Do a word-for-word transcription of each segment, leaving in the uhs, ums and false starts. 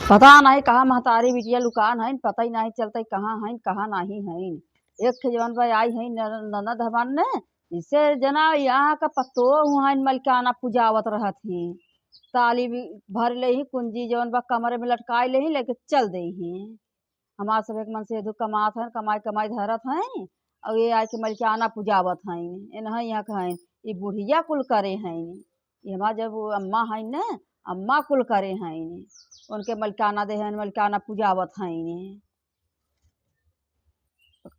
पता नाहीं कहाँ महतारी बिटिया लुकान हइन, पता ही नाहीं चलतइ कहाँ हइन, कहाँ नाहीं हइन। एक ठे जवन बा आई हइन नन-, ननद हमार ने, इसे जना यहाँ का पतोहू हइन मलिकाना पुजावत रहत ही। ताली भी भर लेही, कुंजी जवन बा कमरे में लटकाइ लेही, लेके चल देही। हमार सब एक मन से एदू कमात हइन, कमाई कमाई धरत हइन, अउ ये आइके मलिकाना पुजावत हइन। एनहइ यहाँ का हइन, ई बुढ़िया कुल करे हइन। ई हमार जब अम्मा हइन न, अम्मा कुल करे हइन, उनके मलिकाना देहे हइन, मलिकाना पुजावत हइन।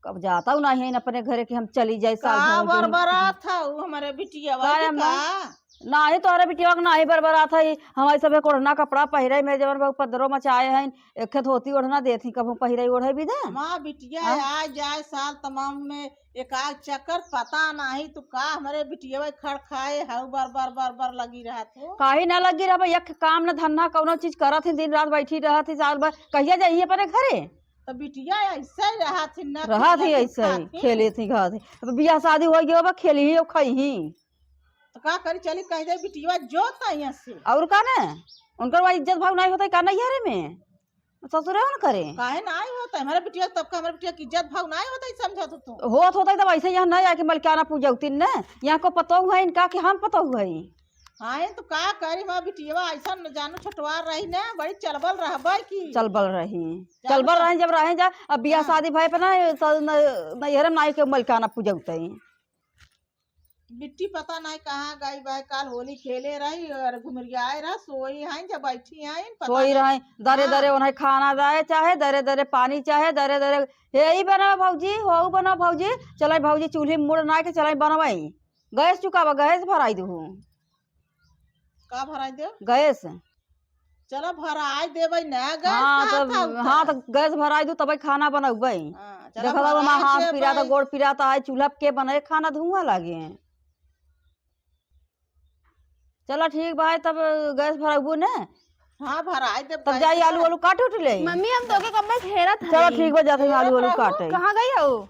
अब जातउ नाहीं हइन अपने घरे कि हम चली जाई साल का भर में। बरबरात हउ हमरे बिटियवा का के अम्मा? का? नाहीं तोहरे बिटियवा के नाहीं बरबरात हई, हमार सब एक ओढ़ना कपड़ा पहिरे में जवन बा उपद्रव मचाए हइन, एक ठे धोती ओढ़ना देत ही, कबहूँ पहिरे ओढ़े भी दे। हमार बिटिया हाँ? आ जाए साल तमाम में एक आध चक्कर, पता नाहीं तू का हमरे बिटियवा खड़ खाए हउ, बर बर बर बर लगी रहत हो। काहे ना लगी रहबे, एक काम न धंधा कउनो चीज करत ही, दिन रात बैठी रहत ही साल भर, कहिया जाइही अपने घरे? त बिटिया अइसे रहत ही न, रहत ही खेलत ही अइसे ही, खात ही। खेलत ही खात ही। अब बियाह शादी होइ गयो बा, खेलही अउ खइही। त का करी, चली कहि दे बिटिया जो त यहाँ से। अउर का न, उनकर वहाँ इज्जत भाव नाहीं होतइ का नइहरे में? ससुरे न करे। काहे नाहीं होतइ? हमरे बिटिया तब का हमरे बिटिया के इज्जत भाव नाहीं होतइ, समझत हो तू? होत होतइ तब अइसे यहाँ नाहीं आइके मलिकाना पुजउतिन न। यहाँ को पतोहू हइन का कि हम पतोहू हई? हाँ, त का करी, हमार बिटियवा अइसन न जानो छोटवार रही न, बड़ी चलबल रहबइ की। चलबल रही। जानो चलबल सब रही, जब रहे जा, अब बियाह हाँ। शादी भए पे न, स-, न-, नइहरे में नाहीं के मलिकाना पुजउतइ। बिट्टी पता नाहीं कहाँ गई बा, काल होली खेले रही अउर घुमरियाए रहा, सोई हइन, जब बैठी हइन, पता सोई नाहीं। रही, दरे हाँ। दरे उन्हें खाना जाए, चाहे दरे दरे पानी, चाहे दरे दरे, "हे ई बनाओ भौजी, हो ऊ बनाओ भौजी, चलइ भौजी चूल्ही में मुड़ नाइ के चलइ बनवइ, गैस चुकावा, गैस भराइ देहु।" का भराइ देउ? गैस। चला भराइ देबइ न, गैस हाँ, कहाँ तब, था उतर? हाँ, त गैस भराइ दू, तबइ खाना बनउबइ। हाँ, चला देखा था, भराइ हमार हाथ देबइ। पिरात, गोड़ पिरात, आइ चूल्हा पे के बनइ खाना, धुआं लागे। चला ठीक बा, तब गैस भरउबू न? हाँ, भराइ देब, तब गैस जाई आलू भराइ। आलू काट उट ले। मम्मी, हम तोके कब से घेरत चला हई। ठीक बा, जात हई आलू आलू काटे। कहाँ गई हो?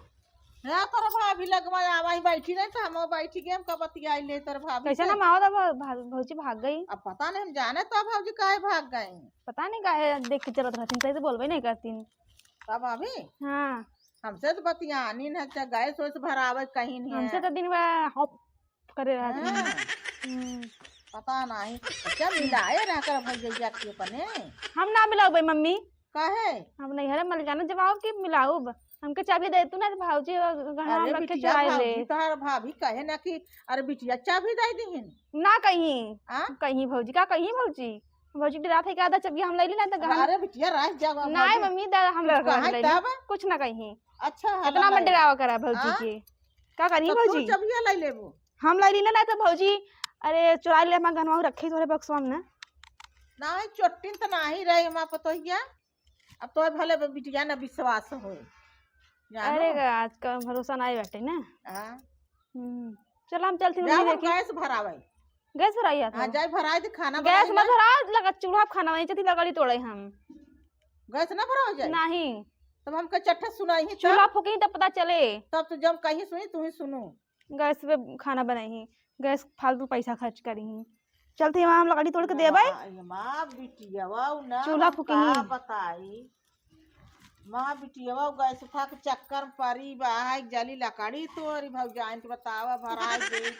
ना, तोर भाभी लगवा आवा ही, बैठी रही त हम बैठी गए, हम का बतियाई ले तोर भाभी कैसे से। ना मावा त भा-, भा-, भौजी भाग गई। अब पता नहीं, हम जाने तो भौजी काहे भाग गई। पता नहीं काहे देख के चलत रहतीन, सही से बोलबे नहीं करतीन। का भाभी? हाँ। हमसे तो बतियानी न, चाहे गैस वैस भरावे कहीं नहीं हमसे है। तो दिन भर हॉप करे रहत हाँ। रही। हम्म। पता नहीं, अच्छा मिलाए रह कर भौजैया के अपने। हम ना मिलाउबे मम्मी। काहे? हम नैहरे मलिकाना जब आओ कि मिलाउब। हमके चाबी दे तू ना, तो भौजी गहना अरे हम रख के बिटिया, चुराए ले। भौजी तोहार भाभी कहे ना कि अरे बिटिया चाबी दे दीहिन। ना कहीं। आ? कहीं भौजी, का कहीं भौजी? भौजी डरात है का, आधा चाबी हम ले ली ना तो गहना। अरे बिटिया रह जावा नहीं भौजी। मम्मी, दा हम कुछ रख कहाँ ले ली। तब? कुछ ना कहीं। अच्छा, इतना हला मत ले। डरावा करा भौजी हाँ? के। का करी तो तू भौजी? चबिया ले लेबू। हम ले ली ना, ना तो भौजी, अरे चुरा ले हमार गहनवा रखी तोरे बक्सवा में ना। नहीं, चोट्टिन तो नहीं रही हमार पतोहिया। अब तो भले बे बिटिया ना विश्वास होए। जानो? अरे गा, आजकल भरोसा नहीं बाटे ना। हाँ। हम्म। चल हम चलती जा मम्मी हम देखी। गैस भरावे। गैस भराई है हाँ, तो? जाए भराए दे खाना गैस बनाई मत ना। भरा, लगा चूल्हा पे खाना बनाई, चलती लकड़ी तोड़े हम। गैस ना भरावे जाए? नहीं। तब हम कहे चट्ठा सुनाई ही चूल्हा तब? फूकी तब पता चले। तब तो जब कहीं सुनी, तू ही सुनू। गैस पे खाना बनाई ही, गैस फालतू पैसा खर्च करी ही। चलती वहाँ हम लकड़ी तोड़ के देबै। माँ, ये माँ बिटियावा उ ना चूल्हा हम फूकी का ही। बताई। माँ बिटियावा उ गैस फा के चक्कर में परी बा, है जली लकड़ी तोरी भौजाइन के बतावा भराई दे।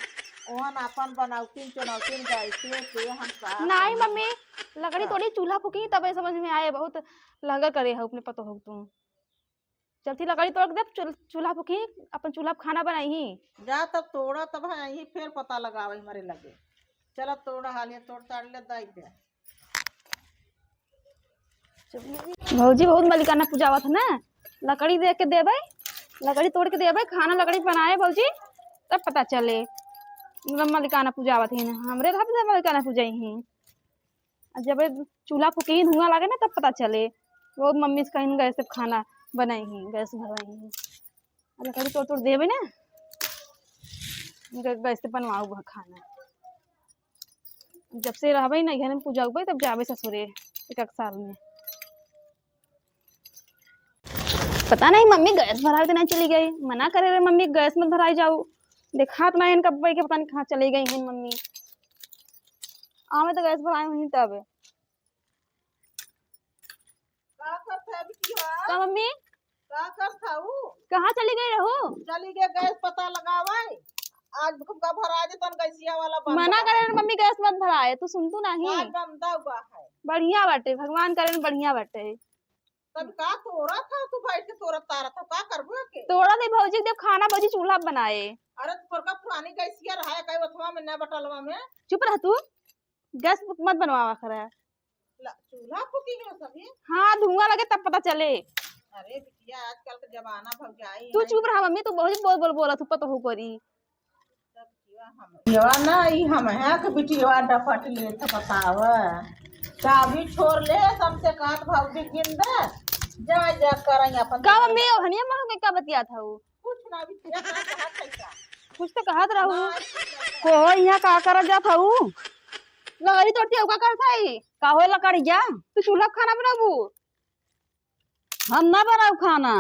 ओहन अपन बनौतीन चुनौतीन गैसे से हम का नहीं करी। मम्मी, लकड़ी हाँ। तोड़ी चूल्हा फूकी तबे समझ में आए, बहुत लहंगा करे है अपने पतोह तू। चलती लकड़ी तोड़ के देब, चूल-, चूल्हा फूकी, अपन चूल्हा पे खाना बनाई ही। जा तब तोड़ा, तब है यही फेर पता लगावे हमरे लगे। चला तोड़ा हालिया, तोड़ ताड़ ले दाई दे। भौजी बहुत मलिकाना पुजावत है ना, लकड़ी दे के देबै, लकड़ी तोड़ के देबै, खाना लकड़ी बनाए भौजी, तब पता चले। एकदम मलिकाना पुजावत है ना, हमरे घर पे मलिकाना पुजाई ही। आ जब ये चूल्हा फूकी धुआं लागे ना, तब पता चले। बहुत मम्मी से कहीं गैस से खाना बनाई ही, गैस भरवाई ही। आ लकड़ी तोड़ तोड़ देबे ना, गै-, गैस से बनवाऊ बा खाना। जब से रहबे ना घर में पूजा उबे, तब जाबे ससुरे एक एक साल में। पता नहीं मम्मी गैस भरावे के नहीं चली गई, मना करे रहे मम्मी गैस मत भराई जाऊ। देखात ना इनका पप्पा के, पता नहीं कहाँ चली गई हैं मम्मी। आवे तो गैस भराए हुई तब। का मम्मी? का करत हऊ? कहाँ चली गई रहू? चली गए गैस पता लगावे। आज भुक्का भरा जे तन गैसिया वाला बंद मना बा। करे ना मम्मी, गैस मत भराए, तू सुनतू नहीं। आज बंदा हुआ है। बढ़िया बाटे, भगवान करे ना बढ़िया बाटे। तब का तोरा था, तू बैठ के तोरा तारा था, का करबो के? तोरा दे भौजी के देब खाना, भौजी चूल्हा बनाए। अरे तो तोर का पुरानी गैसिया रहा है, कई ओथवा में, नया बटलवा में। चुप रह तू, गैस मत बनवावा करे। ला, चूल्हा फूकी है सभी। हाँ, धुआं लगे तब पता चले। अरे बिटिया, आजकल के जमाना भौजाई तू है। चुप रहा मम्मी, तू बहुत बोल बोल बोलत हूँ, पतोहू करी। बिटिया ना, ई हम है कि बिटिया डपट ले तो बताव। चाबी छोड़ ले, सबसे कहत भौजी किन दे। जा, जा, करई अपन। का मम्मी, ओहनिया महक में का बतियात हऊ? कुछ ना बिटिया, का कहत है का? कुछ तो कहत रहू। ना, कुछ ना। को हो, यहाँ का करत जात हऊ? लकड़ी तोड़ती हऊ, का करत हई? का हो लकड़िया? तू चूल्हा खाना बनाबू? हम ना बनाऊ खाना।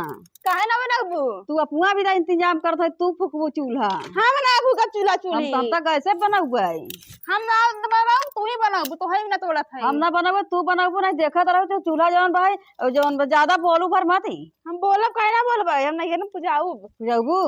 काहे ना बनाबू? तू अपना भी ना इंतजाम करत है, तू फुकबू चूल्हा। हम ना फूकब चूल्हा हम चूल्ही। तब तक ऐसे बनौबै। हम ना बनाऊ, तू ही बनाबू, तो है ना तोड़त है। हम ना बनाबू, तू बनाबू, नहीं देखत रहू तो चूल्हा जवन बा है, और जवन बा, ज्यादा बोलू भर मत ही। हम बोलब काहे ना बोलबै, हम नहीं ना पुजाउब। पुजाउबू?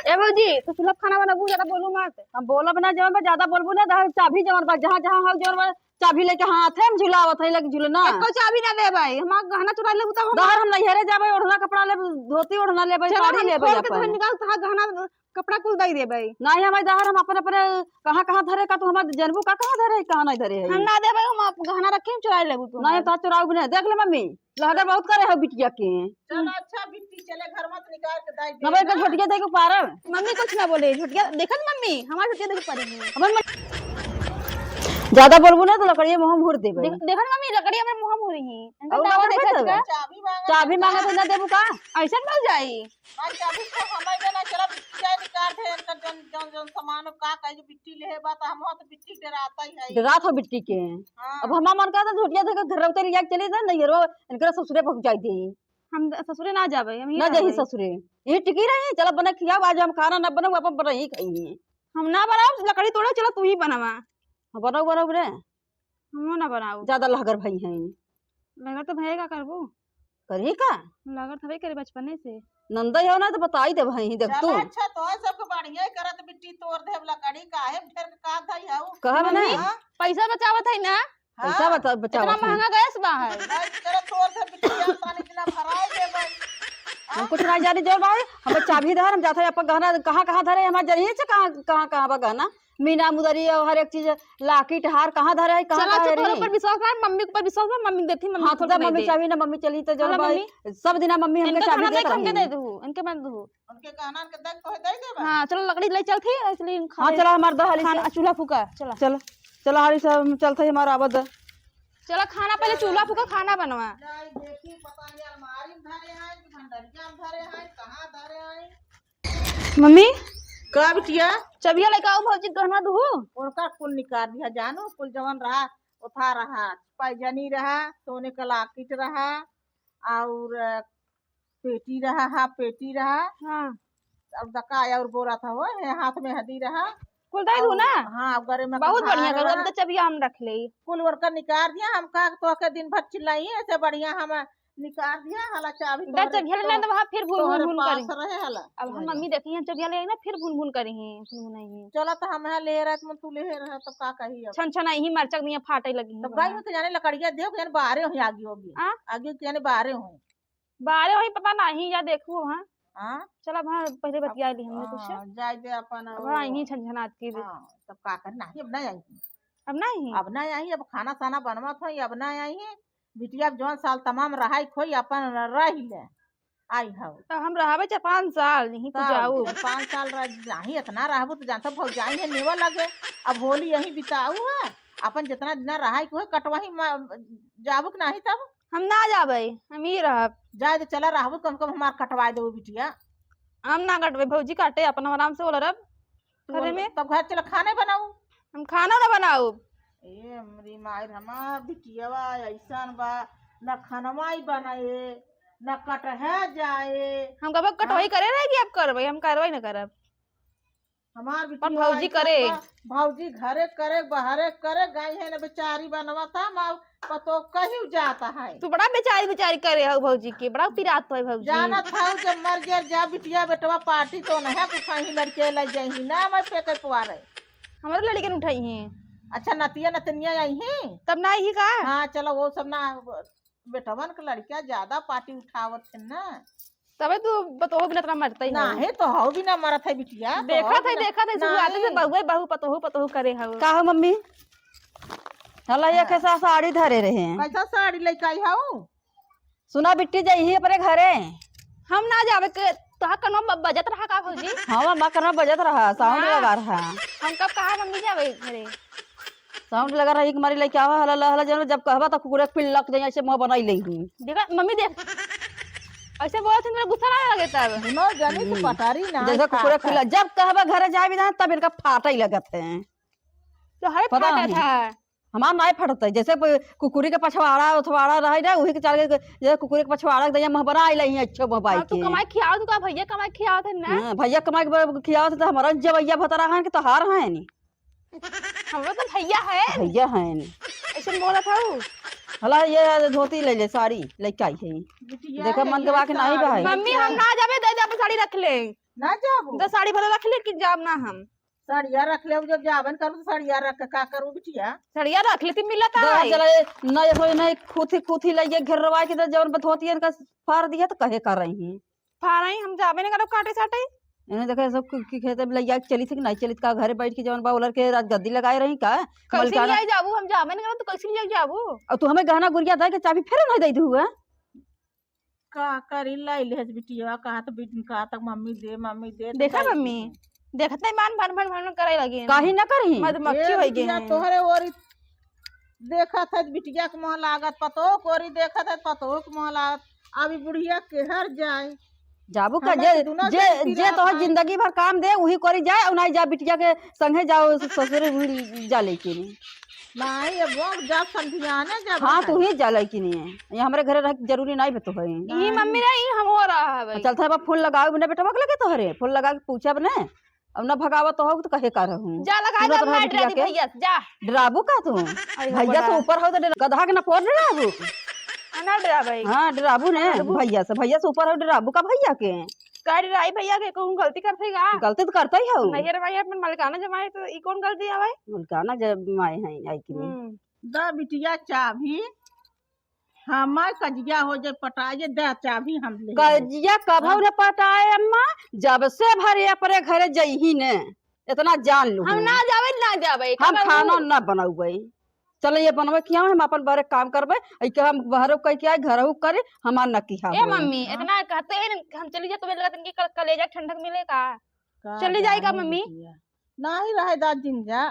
ए भौजी, तू चूल्हा खाना बनाबू, ज्यादा बोलू मत। हम बोलब ना, जवन बा ज्यादा बोलबू ना, दहर चाबी जवन बा, जहाँ जहाँ हऊ जवन बा, चाबी लेके हाथे में झुलावत है, लेके झुलना। एको चाबी ना देबै, हमार गहना चुरा लेबू तब हम दहर हम नैहरे जाबै, ओढ़ना कपड़ा लेब, धोती ओढ़ना लेबै, चलो, साड़ी हम लेबै खोल के अपन। तोहर निकाल, तोहार गहना कपड़ा कुल दई देबै। नहीं, हमारे दहर हम अपन, अपने कहाँ, कहाँ धरे का, तू हमार जनबू का, कहाँ धरे है, कहाँ नहीं धरे है। हम ना देबै, हम आप गहना रखे, हम चुरा लेबू तू नहीं, हमार। तो चुराऊ भी नहीं। देख ले मम्मी, लहगर बहुत करे हो बिटिया के। चलो अच्छा बिट्टी, चले घर मत निकाल के दाई दे ना भाई, ना। छोटिया देखे पारब। मम्मी कुछ ना बोले, छोटिया देखत मम्मी, हमार छोटिया देखे पारी नहीं। हमार मन-, ज्यादा बोलबू ना तो लकड़िया मुँह में हुर देबै। देख, देखत मम्मी, लकड़िया में मुँह में हुरी ही। इनका और दावा लकड़ी देखत पे का? चाबी मांगत चाबी है मांगत का? है ना देबू का? ऐसा मिल जाई। भाई, चाबी तो हमारे ना, चला बिट्टी जाए निकाल दे, इनका जौन, जौन, जौन सामान का कहे जो बिट्टी ले है, बात हम हो तो बिट्टी डराता ही है। डरात हो बिट्टी के। हाँ। अब हमार मन का तो छोटिया देखे घर उतर लिया के चली जा, नहीं रो, इनकरा ससुरे पहुँचाई दे। हम द-, ससुरे ना जाबे, हम ही ना जाही रहबे। ससुरे। ये टिकी रही, चला बना खियाओ, आज हम खाना ना बनाओ, अपन बना ही खाई। हम ना बनाओ, लकड़ी तोड़ो, चलो तू ही बनावा। हाँ, बनाओ, बनाओ रे। हमो ना बनाओ। ज्यादा लहगर भई हैं। लहगर तो भये का करबू? करी का? लहगर थोड़े करे बचपने से। नंदा हो ना तो बताई दे भाई, देख चला तू। अच्छा, तो सबके बढ़िया ही करत बिट्टी तोड़ देब लकड़ी, काहे ढेर के का धई हऊ? कहब मम्मी, नहीं। हाँ? पैसा बचावत है ना? पैसा हाँ। बता-, बचावत इतना है। महंगा गैस बा है। भाई, चलो तोड़ दे बिटिया, पानी बिना भराए दे भाई। हम कुछ ना जानी जो भाई, हम चाबी धर, हम जाते हैं अपन गहना कहाँ, कहाँ धरे, हमार जरिए से कहाँ, कहाँ, कहाँ बा गहना, मीना मुदरी और हर एक चीज, लाकिट हार कहाँ धरे है, कहाँ, चला, कहाँ अच्छा, तोहरे ऊपर विश्वास बा, मम्मी के ऊपर विश्वास बा, मम्मी देती, मम्मी हाँ, तो खोल के दे, दे मम्मी दे। चाबी ना, मम्मी चली तो चलो, जौन भाई, मम्मी। सब दिना मम्मी हमके इनका चाबी खाना देत देख, हमके रही। दे दू, इनके मत दू। उनके कहना के देख, तोहे दे देबा। हाँ, चलो, लकड़ी ले चलती है, इसलिए हम खा हाँ, ले। चला, हमार दो हाली खाना, से। चूल्हा फूका, चला। चला, चला, हाली से हम चलते हैं, हमारा आवाज। चला, खाना पहले चूल्हा फूका, खाना बनवा। जाई देखी, पता नहीं अलमारी में धरे हैं कि भंडरिया में धरे हैं, कहाँ धरे हैं। मम्मी। का बिटिया? चबिया लेके आओ, भौजी, गहना दुहू। उनका कुल निकाल दिया जानू, कुल जवन रहा, उठा रहा, पैजनी रहा, सोने का लाकिट रहा, और पेटी रहा, हाफ पेटी रहा। हाँ। और दका और बोरा था वो, ये हाथ में हदी रहा। कुल दे दू और ना? हाँ, अब गरे में बहुत बढ़िया कहार करू, अब रहा। तो चबिया हम रख ले। कुल ओरका निकाल दिया, हम का तोहके दिन भर चिल्लाई, ऐसे बढ़िया हम निकाल दिया, हला चाबी दे तोहरे, चबिया ले तो, ना, तो वहाँ फिर भून, तोहरे भून, भून पास करी। रहे हला। अब हम चबिया। मम्मी देखी हैं चबिया ले आई ना, फिर भून, भून करी हैं, भून, भून आई हैं। चला तो हम यहाँ ले रहे, तुम तू ले रहे, तो का कही अब? छन छन आई ही, मरचक दिया फाटे लगी हैं तब वहाँ। गाय में तो जाने लकड़िया देव, यानी बाहरे हो आगे होगी। आ? आगे के यानी बाहरे हो। बारे वही पता नाही या देखू वहाँ। हाँ? चल अब हाँ पहले अब, बतिया ली हमने कुछ। हाँ, जाए दे अपन अब वो। हाँ, यहीं छनछनात की दे। हाँ, तब का कर, नाही, अब ना आई। अब ना आई? अब ना आई, अब खाना साना बनवत होई, अब ना आई। बिटिया अब जौन साल तमाम रहाई खोई अपन रह ले। आई हो। तो हम रहबे चार पाँच साल यहीं तब जाऊ। जब पाँच साल रह, नाही इतना रहबू तो जानता भौजाई है नेवा लगे। अब होली यहीं बिताऊ है, अपन जितना दिना रहाई खोई कटवाही मा-, जाबू कि नाही तब? हम ना जाबे, हम ही रहब। जाए दे, चला रहबू, कम कम हमार कटवाए देबू बिटिया। हम ना कटबे, भौजी काटे, अपन आराम से बोल रब। तू घरे बोल, में। तब घर चला, खाने बनाऊ। हम खाना ना बनाऊ। ए, हमरी माई रे, हमार बिटियावा ऐसन बा, ना खनवा ही बनाए, ना कटहे जाए। हम कब कटवाई हाँ? करे रहेगी, अब करबे, हम कार्रवाई ना करब। हमार पर बिटिया भौजी ऐसा करे। बा, भौजी घरे करे, बाहरे करे, गई है ना बेचारी बनवा था, माँ पतो कहीं जाता है। तू बड़ा बेचारी बेचारी करे हो भौजी के, बड़ा पिरात है भौजी। जानत हौ जब मर गया जा बिटिया बेटवा पार्टी तो नहीं कुछ ही लड़के ले जाही ना, मैं पे के पुआरे। हमरो लड़के न उठाई हैं। अच्छा नतिया नतनिया आई हैं? तब ना आई का? हाँ चलो वो सब ना बेटवन के लड़किया ज्यादा पार्टी उठावत है ना। तबे तू बतहो बिना इतना मरता ही हो। नाही तो हो बिना मरत है बिटिया, तो देखत हो है, बिना देखत है, शुरुआते से नहीं। बहुए बहू पतोहू पतोहू करे हो। का हो मम्मी? हला ये हाँ। कैसा साड़ी धरे रहे हैं? कैसा साड़ी लेके आई हो? सुना बिट्टी जाई ही अपने घरे। हम ना जावे के, तोहा कनो ब-, बजत रहा का भौजी? हाँ, माँ कनो बजत रहा, साउंड हाँ। लगा रहा। हम कब कहा मम्मी जावे घरे? साउंड लगा रहा, एक मारी लेके आवा, हला, हला, हला, जब, जब कहबा त कुकुरे के पिल्ला के जइसे मुंह बनाई लेही। देखा, मम्मी देख, ऐसे बोलत है, मेरा गुस्सा ना लगे तब। दुनो जनी से हम्म। पटारी ना जैसे कुकुरे के खात पिल्ला, है। जब कहबा घरे जाए भी ना, तब इनका फाटा ही लगत है। तो हरे पता फाटा नहीं। था। हमार नाई फटत है, जैसे प-, कुकुरी के पछवाड़ा, उछवाड़ा रहे ना, वही के चाल के, जैसे कुकुरी के पछवाड़ा के जइसे मुंह बनाई लेही, अच्छे मुंह बाई हाँ, तू के। कमाई खियावत, तू का भैया कमाई खियावत है ना? हाँ, भैया कमाई के ब-, खियावत है, तो हमारा जवैया भतरा है कि तोहार है नी? हमरो तो भैया है। भैया है नी। ऐसे बोलत हऊ। हला ये धोती ले ले, साड़ी लेके आई है। बिटिया, देखा मन के बिटिया बा कि नहीं बा है। साड़ी मम्मी, हम ना जाबे, दे दे, अपन साड़ी रख ले। ना जाबू? तो साड़ी भले रख ले, कि जाब ना हम। साड़िया रख ले, जब जाबन करू तो साड़िया रख के का करू बिटिया? साड़िया रख लेती, मिलत दे है। चला ये, ना ये कोई नहीं, खुथी, खुथी ले ये घेरवा के तो जवन बतौती है, इनका फाड़ दिया तो कहे कर रही हैं। फाड़ाई, हम जाबे नहीं करब काटे साटे। इन्हें देखे सब कि, कि खेते में लइया के चली थी कि नहीं चली थी, का घरे बैठ के जवन बा ओलर के रात गद्दी लगाए रही का? कैसे मलिकाना लिया जाबू? हम जाबे नहीं करब तो कैसे लिया जाबू? और तू हमें गहना गुरिया दे के चाबी फेर नहीं दे दू हुआ? का करी, लाई लेहस बिटिया, कहा तो बिटिन कहा तक मम्मी दे, मम्मी दे, तो देखा लाई मम्मी, दे। देखत नहीं मान भन भन भन करे लगे हैं। काहे ना करी? मधुमक्खी ए होई गए बिटिया, हैं। तोहरे ओरी देखत है बिटिया के मुँह लागत, पतोह के ओरी देखत है पतोह के मुँह लागत। अब ई बुढ़िया केहर जाए? जाबू का? हमरा जे, तो दुनो जे, जन जे तोहर पिरात है। जिंदगी भर काम दे, उही करी जाए, और नहीं जा बिटिया के संगे जाओ ससुर, उही जा लेके नहीं। नहीं, अब वो जब समझियाने जब हाँ, है। तू ही जा लेके नहीं है। ये हमरे घरे रह के जरूरी नहीं बे तो है। ई मम्मी रे, ई हम हो रहा है भाई। चलता है, फोन लगाओ, बिना बेटवा के लगे तोहरे, फोन लगा के पूछब ने। अब ना भगावत हो तो कहे का रहूं? जा लगा सुनो जा, तो ना भाभी डरा दी के। भैया से, जा। डराबू का तू? आई हो भैया से बड़ा। ऊपर हो तो डरा-, गधा के ना पोर डराबू? आ, ना डरा भाई। हाँ, डराबू ने डराबू। भैया से, भैया से ऊपर हो डराबू का भैया के? का डराई भैया के, कहूँ गलती करते का? गलती तो करते ही हो। नैहर में अपन मलकाना जमाए तो ई कौन गलती है भाई? मलकाना जमाए हैं, आई कि नहीं? हम्म। दा बिटिया चाभी। हमार कजिया हो जाए पटाए, जे दे चाबी हम ले। कजिया कबहू हाँ। न पटाए अम्मा, जब से भरे अपने घरे जइही ने, इतना जान लू। हम ना जावे, ना जावे, हम कबहू। खाना ना बनौबे। चलो ये बनवे किया, हम अपन बहरे काम करबे, ऐ के हम बहरे कह के आए, घरहू करे, हमार न किहा ए होई। मम्मी, हाँ। इतना कहते हैं न, हम चली जाए तो लगा तनकी कल-, कलेजा ठंडक मिले का? का चली जाए का जाने मम्मी? बिटिया। नाही रहे दा जिंजा।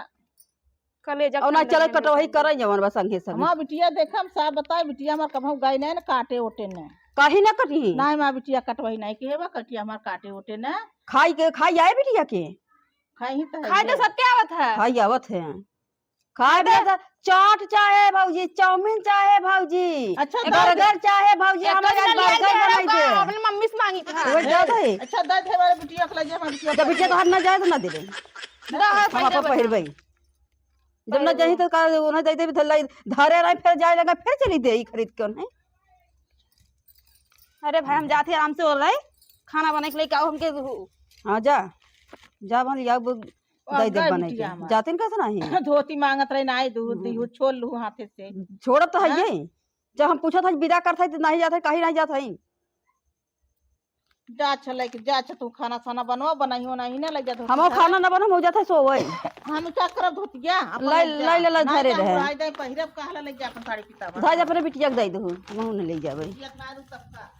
कलेजा और ना ठंडा चले नहीं कटवही होता। करे जवन बा संगे संगे। हमार बिटिया देखे, हम साफ बताए, बिटिया हमार कभऊ गई नहीं ना काटे ओटे ने। काहे ना कटी? नहीं, हमार बिटिया कटवही नहीं के बा, कटिया हमार काटे ओटे ने। खाई के, खाई आए बिटिया के? खाई ही तो है खाई तो ये। सबके आवत है। खाई आवत है। खाए खाए बिना तो तो चाट चाहे भौजी, चाउमीन चाहे भौजी, अच्छा, दे दे। बर्गर चाहे भौजी, एक हमारे दिन आज ले बर्गर आइए बनाई रखा, दे। अपने मम्मी से मांगी था। वो दे दे। अच्छा, दे दे हमारे बिटिया के ले जा, हमारे बिटिया जब बिटिया के। तोहार ना जाए तो ना देबे। दे, हम अपन पहिरबे। पहिरबे। जब ना जाही तो का, उन्हें दे देबे, धल्ला, धरे रही, फिर जाए लगा, फिर चली दे, ई खरीद के उन्हें। अरे भाई, हम जाते आराम से, बोल रहे, खाना बना के लेके आओ हमके। हाँ, जा, जा, बन लिया, अब दे दे गए बनाई बिटिया के। हमार। जाते न कैसे नहीं? धोती मांगत रहे, नाई दू, हम्म। दिहू, छोड़ लू हाथे से। छोड़त तो है हाँ? ये। जब हम पूछत है, विदा करत है, तो नहीं जात है, कहीं नहीं जात है। जा छ लेके, जा छ तू खाना साना बनवा, बनाइयो नहीं ना ले जा धोती हमो सारा। खाना ना बनम, हो जात है सोवई। हम क्या करब धोतिया? अपन ले, ले जा। ले, ले, ले, नहीं धरे तो हम रहे। बुढ़ाई दाई पहिरब, कहला ले जा अपन साड़ी पीतावा। धाज अपने बिटिया के दे दहु, हमहू न ले जाबे। बिटिया के ना दू तब का।